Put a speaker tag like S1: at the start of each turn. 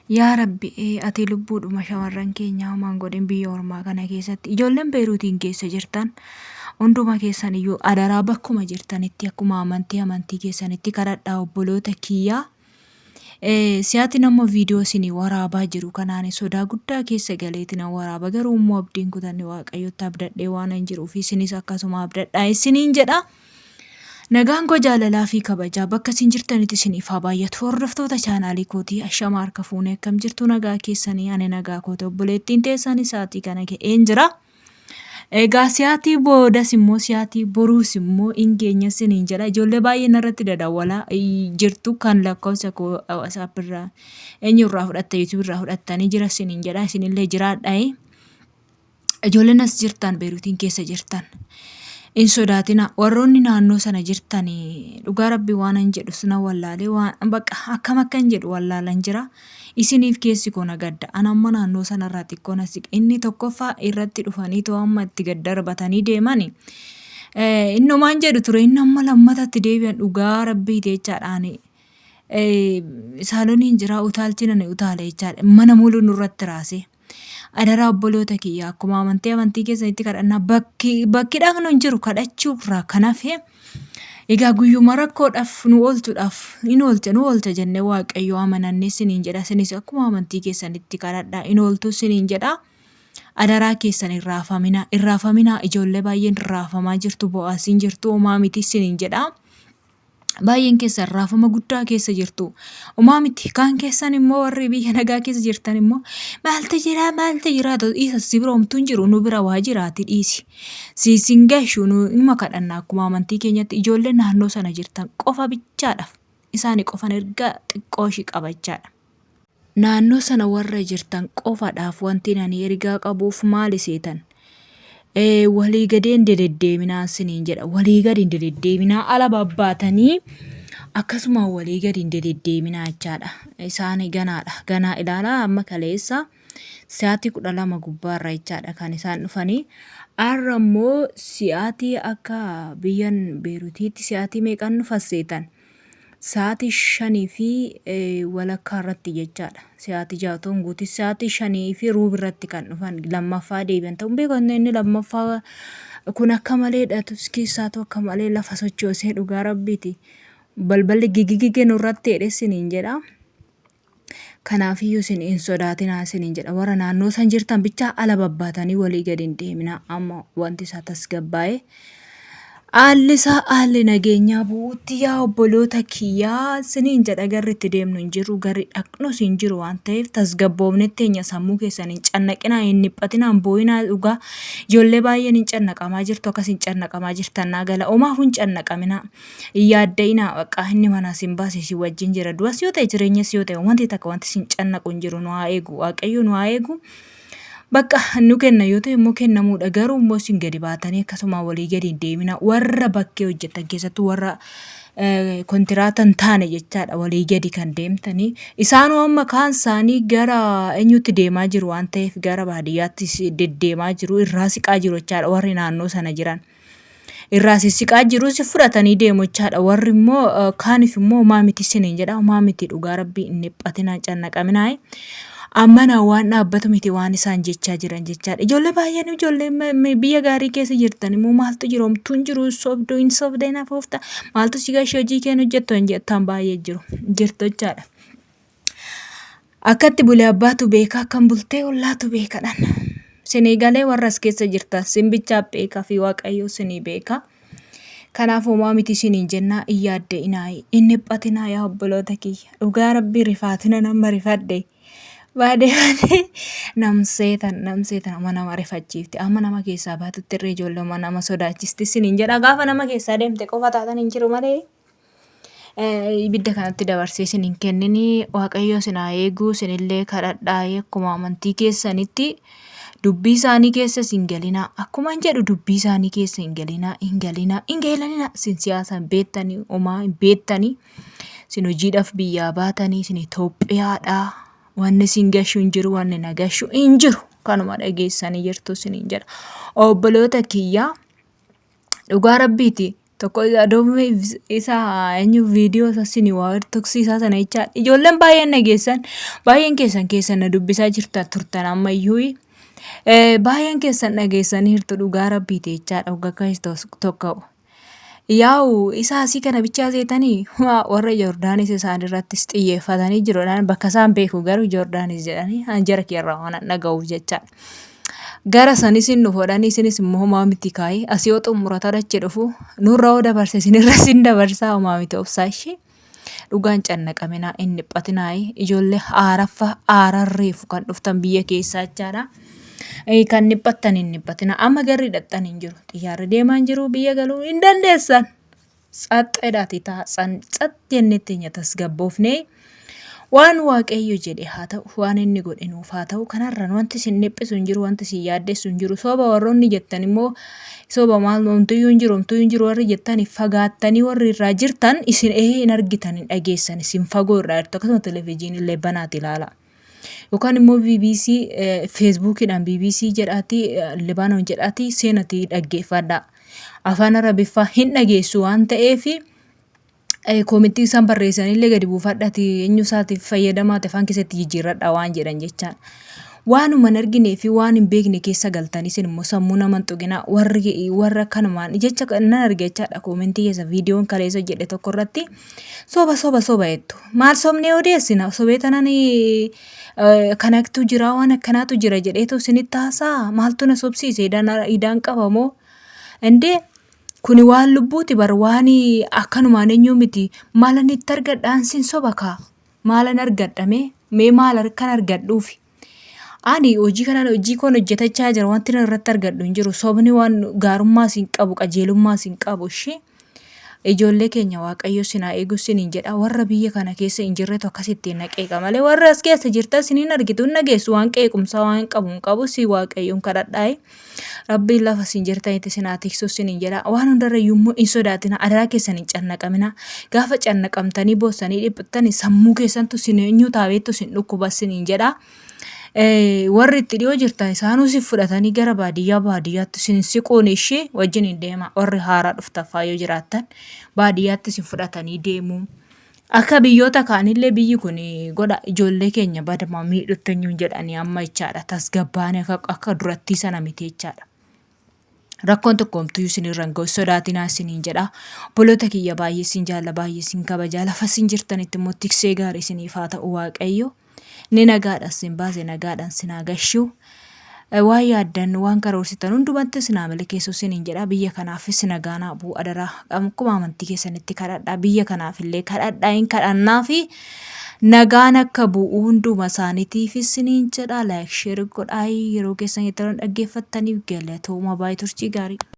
S1: Yaa Rabbi ati lubbuudhuma shamarran keenyaa homaa hin godhin biyya ormaa kana keessatti. Ijoolleen Beeruutiin keessa jirtan hunduma keessan iyyuu adaraa bakkuma jirtanitti akkuma amantii amantii keessanitti kadhadhaa obboloota kiyyaa. Si'aatiin amma viidiyoo isinii waraabaa jiru kanaan sodaa guddaa keessa galeeti nan waraaba garuu immoo abdiin kutanne waaqayyotti abdadhee waan hin jiruuf isinis akkasuma abdadhaa isiniin jedha. Nagaan koo jaalalaa fi kabajaa bakka isin jirtanitti isiniif haa baay'atu. Hordoftoota chaanaalii kootii ashama harka fuunee akkam jirtu nagaa keessanii ani nagaa kooti obboleettiin teessan isaatii kana ga'een jira. Egaa siyaatii boodas immoo siyaatii boruus immoo hin geenya isiniin jedha. Ijoollee baay'ee narratti dadawwalaa jirtu kan lakkoofsa koo WhatsApp irraa eenyurraa fudhatte YouTube irraa fudhattanii jira isiniin jedha. Isinillee jiraadhaa. Ijoolleen as jirtan Beeruutiin keessa jirtan hin sodaatina. Warroonni naannoo sana jirtan dhugaa rabbi waan an jedhu sina wallaalee waan bakka akkam akkan jedhu wallaalan jira. Isiniif keessi koo na gadda. An amma naannoo sanarraa xiqqoo na siqa. Inni tokkoffaa irratti dhufanii too amma itti gad darbatanii deemani. Innumaan jedhu ture inni amma lammatatti deebi'an dhugaa rabbii jechaadhaan. Saaloniin jira utaalchi nani utaale jechaadha. Mana muluu nurratti raasee. Adaraa obboloota kiyya akkuma amantii amantii keessanitti kadhannaa bakki bakki dhaqnu hin jiru kadhachuu irraa kan hafe egaa guyyuma rakkoodhaaf nu oolchuudhaaf in oolcha nu oolcha jennee waaqayyo amanannee siniin jedha sinis akkuma amantii keessanitti kadhadhaa in ooltu siniin jedha. Adaraa keessan hin raafaminaa hin raafaminaa ijoollee baay'een raafamaa jirtu bo'aasiin jirtu homaa miti siniin jedha. Baay'een keessan raafama guddaa keessa jirtu. Homaa miti. Kaan keessan immoo warri biyya nagaa keessa jirtan immoo maaltu jira maaltu jira isa si bira homtuu hin jiru nu bira waa jiraati dhiisi. Si sin gashu nu hima kadhanna akkuma amantii keenyatti ijoollee naannoo sana jirtan qofa bichaadhaaf isaani qofan erga xiqqoo ishii qabachaadha. Naannoo sana warra jirtan qofadhaaf wantin ani ergaa qabuuf maali seetan? Walii gadee hin dededdeeminaan siniin jedha. Walii gadi hin dededdeeminaa ala babbaatanii akkasuma walii gadi hin dededdeeminaa jechaadha. Isaan ganaadha. Ganaa ilaalaa amma kaleessa sa'aatii 12 gubbaarra jechaadha kan isaan dhufanii. Har'a immoo sa'aatii akka biyyan Beerutiitti sa'aatii meeqaan dhufan seetan? Sa'aatii shanii fi walakkaa irratti jechaadha. Sa'aatii ja'a otoo hin guutin sa'aatii shanii fi ruubi irratti kan dhufan lammaffaa deebi'an ta'uu hin beeku. Inni lammaffaa kun akka maleedha. Keessaatu akka malee lafa sochoosee dhugaa rabbiiti. Balballi gigigige nurratti jedhee isiniin jedha. Kanaafiyyuu isin hin sodaatinaa isiniin jedha. Warra naannoo san jirtan bichaa ala babbaatanii walii gadi hin deeminaa. Amma wanti isaa tasgabbaa'ee haalli isaa haalli nageenyaa bu'uutti yaa obboloota kiyyaa isiniin jedha garri itti deemnu hin jiru garri dhaqnus hin jiru waan ta'eef tasgabboofne teenya sammuu keessan hin cannaqinaa hin dhiphatinaa hin boo'inaa dhugaa ijoollee baay'een hin cannaqamaa jirtu akkas hin cannaqamaa jirtan naa gala omaafuu hin cannaqaminaa. Hin yaadda'inaa baqqaa inni manaa sin baase si wajjin jira. Du'as yoo ta'e jireenyas yoo ta'e wanti takka wanti sin cannaqu hin jiru nu haa eegu waaqayyo nu haa eegu. Bakka nu kenna yoo ta'e immoo kennamuudha garuu immoo isin gadi baatanii akkasuma walii gadi hin deemina warra bakkee hojjetan keessattuu warra kontiraata hin taane jechaadha walii gadi kan deemtanii isaanuu amma kaan isaanii gara eenyutti deemaa jiru waan ta'eef gara baadiyyaatti deddeemaa jiru irraa siqaa jiru jechaadha warri naannoo sana jiran. irraa sissiqaa jiru si fudhatanii deemu jechaadha. Warri immoo kaanif immoo homaa miti isiniin jedha. Homaa miti dhugaa rabbii hin dhiphatinaa hin cannaqaminaa. Ammana waan dhaabbatu miti waan isaan jechaa jiran jechaadha. Ijoollee baay'een ijoollee biyya gaarii keessa jirtan immoo maaltu jira homtuu hin jiru sobduu hin sobdee na foofta maaltu si gashee hojii keen hojjettu hin jettan baay'ee jiru jirtu jechaadha. Akkatti bule abbaatu beeka akkam bultee ollaatu beekadhan. Sinii galee warra as keessa jirtan sin bichaa beekaa fi waaqayyoo sinii beeka. Kanaaf homaa miti isiniin jennaa hin yaadda'inaa hin dhiphatinaa yaa obboloota kiyya. Dhugaa rabbii rifaatina nama rifadhe. Baadee baadee namseetan namseetan amma nama rifachiifti. Amma nama keessaa baatutti irree ijoollee amma nama sodaachisti isiniin jedha. Gaafa nama keessaa deemte qofa taatan hin jiru malee. Ibidda kanatti dabarsee isin hin kennini. Waaqayyo isin haa eegu. Isinillee kadhadhaa akkuma amantii keessanitti dubbii isaanii keessa isin galinaa. Akkuma hin jedhu dubbii isaanii keessa hin galinaa, hin galinaa, hin galinaa. Isin siyaasa hin beektanii, homaa hin beektanii. Isin hojiidhaaf biyyaa baatanii, isin Itoophiyaadhaa. Wanni isin gashu hin jiru, wanni na gashu hin jiru. Kanuma dhageessanii jirtu isiniin jedha. Obboloota kiyyaa dhugaa rabbiiti. Tokko adoomee isa eenyu viidiyoo isa sini waa tuksii isaa sana jecha ijoolleen baay'een dhageessan baay'een keessan keessan na dubbisaa jirta turtan ammayyuu baay'een keessan dhageessaniirtu dhugaa rabbiiti jechaadha waggaa akkas tokko. Yaa'u isa asii kana bichaa seetanii warra Jordaanis isaan irrattis xiyyeeffatanii jiruudhaan bakka isaan beeku garuu Jordaanis jedhanii an jara keerraa waan dhaga'uuf jechaadha. Gara sanis hin dhufu jedhanii isinis immoo homaa miti kaa'ee asii yoo xumuratan achi dhufu nurra yoo dabarse isinirra isin dabarsaa homaa miti obsaa ishee. Dhugaan cannaqaminaa hin dhiphatinaa ijoollee haaraffa haararreefu kan dhuftan biyya keessaa jechaadha. Kan dhiphattan hin dhiphatinaa amma garri dhaqxan hin jiru xiyyaarri deemaa hin jiru biyya galuu hin dandeessan. Tsaxxedhaati taa tsax jennee teenya tasgabboofnee waan Waaqayyo jedhe haa ta'u, waan inni godhe nuuf haa ta'u. Kanarraan wanti isin dhiphisu hin jiru, wanti isin yaaddessu hin jiru. Soba warroonni jettan immoo soba maal homtuyyuu hin jiru, homtuyyuu hin jiru warri jettan fagaattanii warri irraa jirtan isin ee hin argitan hin dhageessan isin fagoo irraa jirtu akkasuma televezyiinii illee banaati ilaala. Yookaan immoo BBC feesbuukiidhaan BBC jedhaati Libaanoon jedhaati seenatii dhaggeeffadhaa. Afaan Arabiffaa hin dhageessu waan ta'eef koomentii isaan barreessanillee gadi buufadhaati eenyu isaatiif fayyadamaati afaan keessatti jijjiirradhaa waan jedhan jechaan. Waanuma hin arginee fi waan hin beekne keessa galtanii isin immoo sammuu nama hin tuqinaa warri warra kanumaan jecha nan arge jechaadha koomentii keessa viidiyoon kaleessa jedhe tokko irratti soba soba soba jettu. Maal sobnee odeessina sobee tanan kanatu jira waan akkanaatu jira jedheetu isinitti haasa'a maaltu na sobsiise idaan qaba moo indee Kuni waan lubbuuti bar waan akkanumaan eenyuu miti maalan itti argadha an sin soba kaa maalan argadha mee mee maal kan argadhuufi ani hojii kanaan hojii koon hojjetachaa jira wanti nan irratti argadhu hin jiru sobni waan gaarummaas hin qabu qajeelummaas hin qabu ishee ijoollee keenya waaqayyo sin haa eegu sinin jedha warra biyya kana keessa hin jirretu akkasittiin na qeeqa malee warra as keessa jirtan sinin argitu hin dhageessu waan qeequmsaa waan qabu hin qabu si waaqayyoon kadhadhaayi. Rabbiin lafa isin jirtanitti isin haa tiksu isiniin jedha. Waan hundarra iyyuu immoo hin sodaatina. Adaraa keessan hin cannaqamina. Gaafa cannaqamtanii boossanii dhiphattani sammuu keessantu isin eenyu taabeettu isin dhukkuba isiniin jedha. Warri itti dhiyoo jirtan isaanuu si fudhatanii gara baadiyyaa baadiyyaatti isin siquun ishee wajjin hin deema. Warri haaraa dhuftan faa yoo jiraattan baadiyyaatti isin fudhatanii deemu. Akka biyyoota kaanillee biyyi kun godha ijoollee keenya badama miidhutti eenyuun jedhanii amma jechaadha. Tasgabbaa'anii akka akka durattii sana miti jechaadha. Rakkoon tokko homtuyyuu isinirra hin ga'u sodaatinaa isiniin jedha. Obboloota kiyya baay'ee isin jaalla baay'ee isin kabaja lafa isin jirtanitti immoo tiksee gaarii isiniif haa ta'u Waaqayyo. Inni nagaadhaan sin baase nagaadhaan sin haa gashu. Waan yaaddan waan karoorsitan hundumatti isin haa milkeessu isiniin jedha. Biyya kanaafis nagaan haa bu'u adaraa. Akkuma amantii keessanitti kadhadhaa. Biyya kanaaf illee kadhadhaa hin kadhannaa fi nagaan akka bu'u hunduma isaaniitiif isiniin jedha. Like share godhaa yeroo keessan itti dhaggeeffattaniif galatooma baay'ee turtii gaarii.